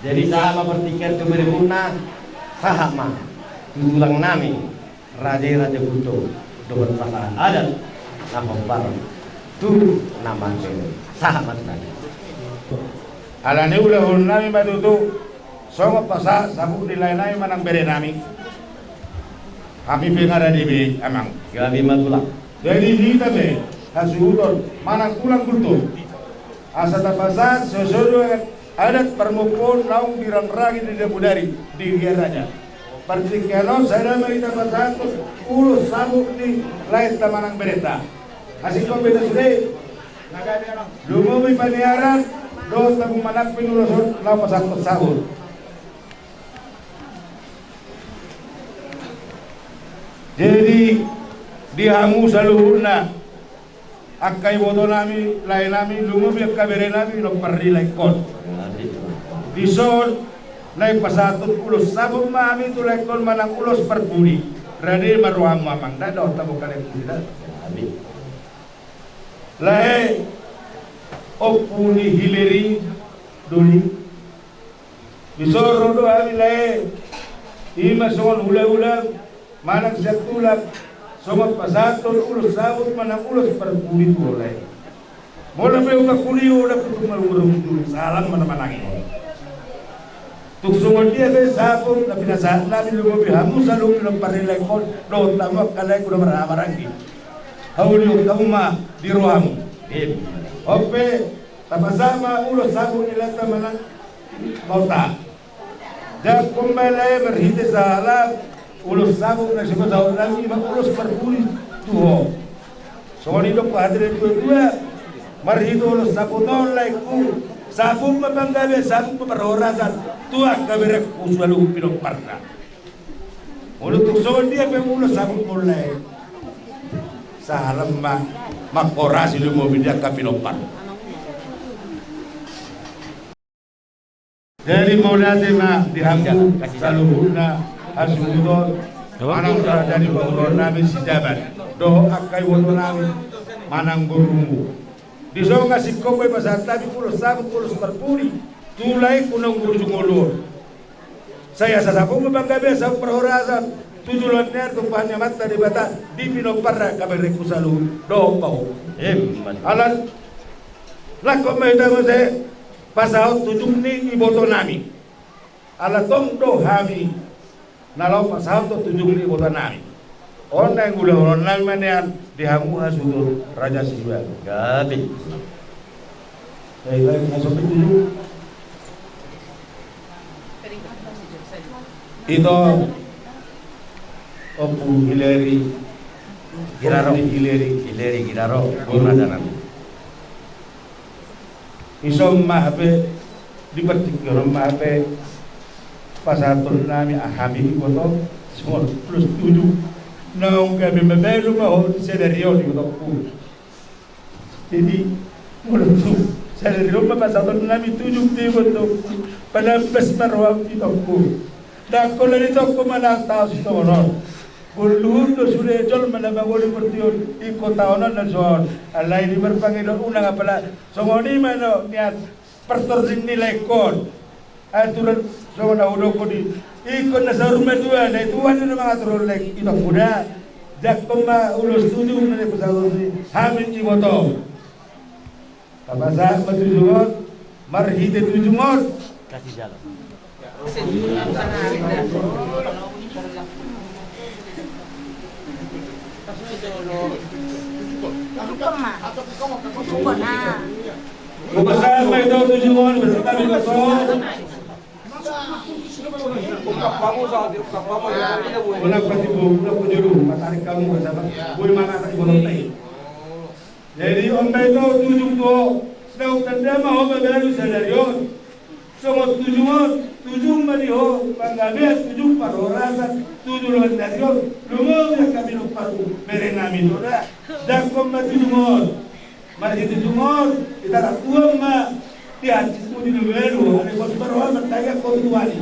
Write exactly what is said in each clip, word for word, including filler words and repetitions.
Jadi sahat ma partingkian tu beremuna, sahat ma tu tulang nami, raja i raja Buto, dohot pasahat adat na hombar tu na marbere, sahat ma tu nami. Alani ulahon nami ma tutu, songon pasahat sabuk ni lae nami manang bere nami. Hami pe nga rade be, amang. Gabe ma tulang. Jadi hita pe hasuhuton manang tulang Buto, asa tapasahat sesuai dengan adat parmompoon naung dirangrangi ni Debudari di Ria Raja. Partingkian on sada ma hita pasahathon ulos sabuk ni laenta manang berenta. Asing kombe na sude. Lumobi paniaran dohot tabung manampin ulos on laho pasahathon sabuk. Jadi di hamu saluhutna, angka iboto nami, lae nami, lumobi angka bere nami, pinompar ni laengkon. Dison naeng pasahathon ulos sabuk ma hami tu laengkon manang ulos parpudi. Rade ma rohamu, amang, da dohot tabung manampin pudi da. Lae, Ompu ni Hileri do i. Dison ro do hami, lae, i ma songon hulahula manang sian tulang, songon pasahathon ulos sabuk manang ulos parpudi tu ho, lae. Molo pe hupakuliu, ndang hupakuliu, salam ma na manang i. Tung songon dia pe sabuk na pinasahat nami, lumobi hamu saluhut pinompar ni laengkon dohot hamu angka laengku na marhahamaranggi, haulion hamu ma di rohamu. On pe, tapasahat ma ulos sabuk ni laenta manang bota. Jangkon ma, lae, marhite salam ulos sabuk na sipasahat nami, i ma ulos parpudi tu ho. Songon i do hata ni natuatua, marhite ulos sabuk on, laengku, sabuk ma panggabean, sabuk ma parhorasan tu angka berengku saluhut pinomparna. Molo tung songon dia pe ulos sabukmon, lae, salam ma, manghorasi lumobi di angka pinompar. Jadi mauliate ma di hamu saluhutna hasuhuton, manang raja ni pamoruon nami si Jabat dohot angka iboto nami manang borumu. Dison nga singkop ma i pasahat nami ulos sabuk, ulos parpudi tu laengku naung marujung ngolu on. Sai asa sabuk ma panggabean, sabuk parhorasan tu joloan ni ari, tumpahan ni Amanta Debata, di pinomparna angka berengku saluhut dohot ho. Alai nangkok ma hita muse pasahat tujung ni iboto nami. Ala tong do hami na laho pasahathon tujung ni iboto nami. On naeng ulahonon nami ma nian di hamu hasuhuton, raja Siduagung. Gabe. Baik, baik, langsung ke tujung. Ito, Ompu Hileri Giraro. Hileri. Hileri Giraro. Boru. Raja nami. Dison ma hape, di partingkian on ma hape pasahathon nami, hami iboto, songon ulos tujung. Naung gabe mabalu ma ho sadari on, ibotongku. Jadi molo tung sadari on ma pasahathon nami tujung tu ibotongku, panambas ma roham, itongku. Ndang holan itongku manang taon sitongon on. Molo luhut do sude jolma na mangoli portibi on ingkon taonon na dison. Alai di marpangido unang apala songon i ma nian partorjing ni laengkon. Aturan songon na hudokkon i, ingkon na saur matua, na i Tuhan do na mangatur on, laengku, itongku da. Jangkon ma ulos tujung na nipasahat ni hami iboto. Tapasahat ma tujung on, marhite tujung on. Kasih jalan. Tapasahat ma ito tujung on, berarti kami kosong. Unang patimbul, unang pajolo, patarik hamu, boi mangatak di bolon tai. Jadi on ma ito tujung tu ho, sai tanda ma ho mabalu sadari on. Songon tujung on, tujung ma di ho panggabean, tujung parhorasan tu joloan ni ari on, lumobi angka pinomparmu, bere nami, do da. Jangkon ma tujung on. Marhite tujung on, itarak tuan ma di hansit mudi lumobi, alai pos parhorasan tangihon ho tu Tuhan i.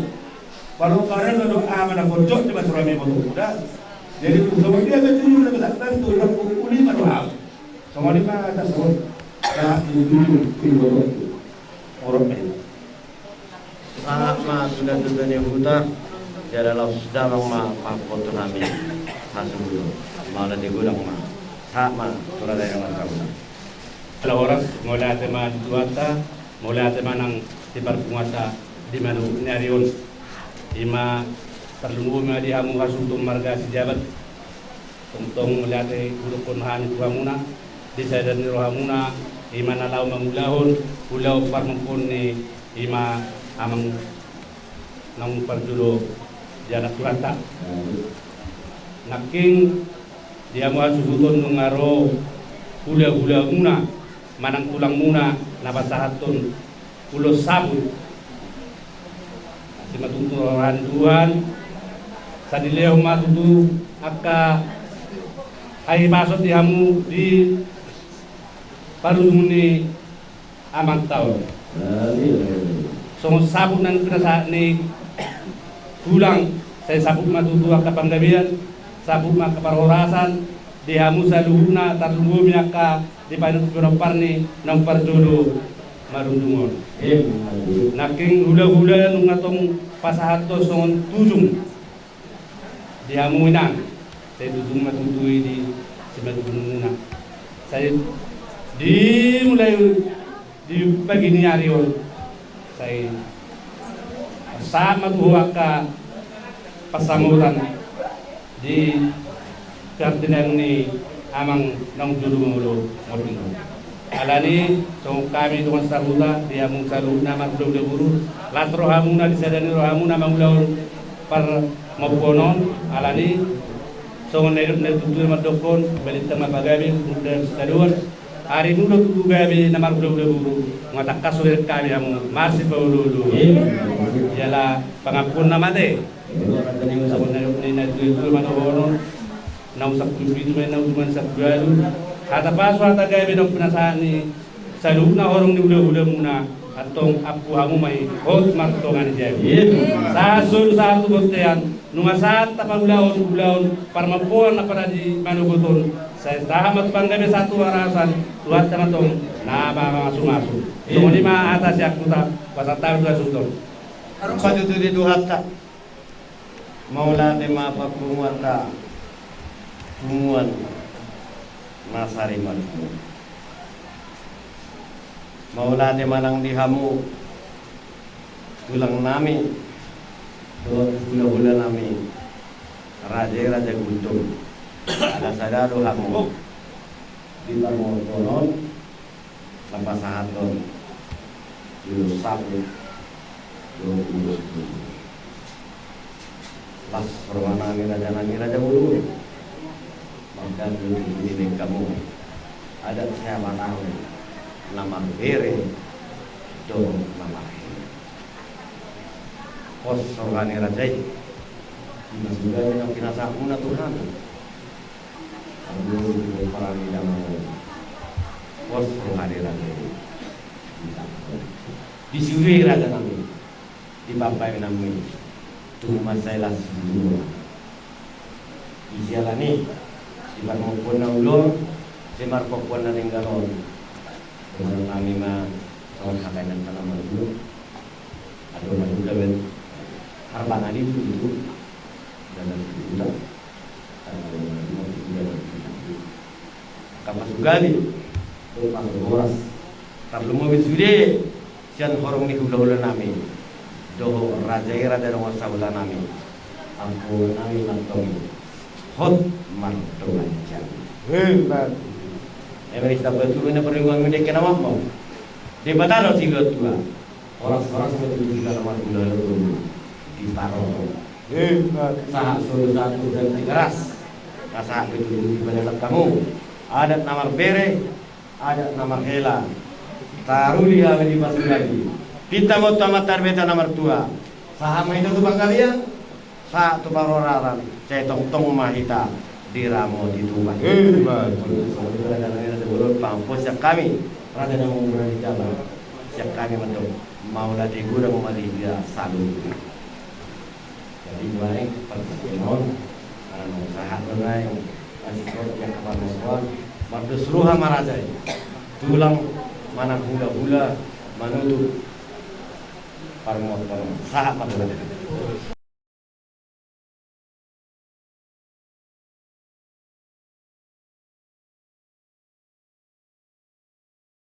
Palomparan do ama na pojok di maturami motong muda. Jadi tung songon dia ma tujung na besak tantu, uli ma roham. Songon i ma atas on. Nah, itu dulu, itu dulu. Orang main. Sahat ma tu datu ni huta. Jala laos damang ma pangkotu nami hasuhuton. Mauliate godang ma. Sahat ma tu raja ni huta. Ala horas, mauliate ma di Tuhanta, mauliate ma nang di parpunguanta di manuk ni ari on. Ima tarlumobi ma di hamu hasuhuton marga Sijabat. Tongtong mauliate hudokkon hami tu hamuna di sada ni rohamuna, ima na laho mangulahon ulaon parmompoon ni ima amang naung parjolo di anak Tuhanta. Nangkin di hamu hasuhuton nunga ro hulahulamuna manang tulangmuna na pasahathon ulos saput. Asi ma tutu roha ni Tuhan. Sai dilehon ma tutu angka hahipason di hamu di parujung ni amanta on. Songon saput naung pinasahat ni tulang, sai saput ma tutu angka panggabean, saput ma angka parhorasan di hamu saluhutna, tarlumobi angka di pinompar ni naung parjolo marujung on. Nangkin hulahula nunga tong pasahathon songon tujung di hamu inang, sai tujung ma tutu i di simanjujungmuna. Sai dimulai di pagi ni ari on, sai sahat ma tu ho angka pansamotan di partingkian ni amang naung jolo mangolu marbingung. Alani songon hami dongan sahuta di hamu saluhutna marhulahula boru, las rohamuna di sada ni rohamuna mangulahon parmompoon on. Alani songon na nidok ni natuatua mandokkon, balintang ma pagabe, umur dan sitadoan, ari muda tubu gabe na marhulahula boru, nunga tangkas hubereng hami hamu marsipaoloolo. Jala pangampuon na mate. Songon na nidok ni natuatua mandokkon, naung sampulu pitu ma i, naung jumadi sampulu ualu. Hata pasu hata gabe naung pinasahat ni saluhutna horong ni hulahulamuna, antong ampu hamu ma i hot martonga ni jabu. Sahat solu sahat tu bontean, nunga sahat tapaulahon ulaon parmompoon na paradi manogot on, sai sahat ma tu panggabean, sahat tu parhorasan, Tuhanta ma antong na mamasumasu. Songon i ma hata sian huta, pasahat hami tu hasuhuton. Patutu di Tuhanta. Mauliate ma pangpunguanta, punguan na sari martua. Mauliate ma nang di hamu tulang nami dohot hulahula nami, raja i Raja Gultom. Ala sada do hamu di parmompoon on na pasahathon ulos saput dohot ulos boru. Las roha nami raja nami, raja boru. Maka dulu di hamu adat Siahaan na marbere dohot na marhela. Pos roha ni raja i. Ima sudah na pinasahatmuna tu hami. Aduh, parani damang. Pos roha ni raja i. Di sude raja nami. Di pambaenanmu i. Tung mansai las di dua. Di siala ni i, di parmompoon na uli on, sian parmompoon na denggan on. Dohonon nami ma songon hata ni angka na martua. Adong ma juga ben harbana di itu, itu. Dan itu juga. Angka pasugali dohot pasuhoras, tarlumobi sude sian horong ni hulahula nami dohot raja i, raja dongan sahuta nami. Ampu nami mantong i hot martonga ni jabu. Hebat. Emang ista betul ini perlindungan ini kena mampu. Debata do tiga tua. Horas-horas ma tutu di hita na marhulahula boru di parorot. Sahat solu sahat tu hita na tigaras. Sahat ma tutu di bagasan hamu. Adat na marbere, adat na marhela. Taruli hami di pasugali. Pinta ma tu Amanta Debata na martua. Sahat ma hita tu panggabean. Sahat tu parhorasan, sai tongtong ma hita diramoti Tuhan. Ima tutu. Songon i do raja nami, raja boru, pamompoon sian hami, raja na mangura di jaba, sian hami mantong, mauliate godang ma di hita saluhutna. Jadi nuaeng partingkian on, ala naung sahat do nuaeng, masih kau di angka parmompoon, mardos roha ma raja i, tulang manang hulahula, manutup parmoton. Sahat ma tutu.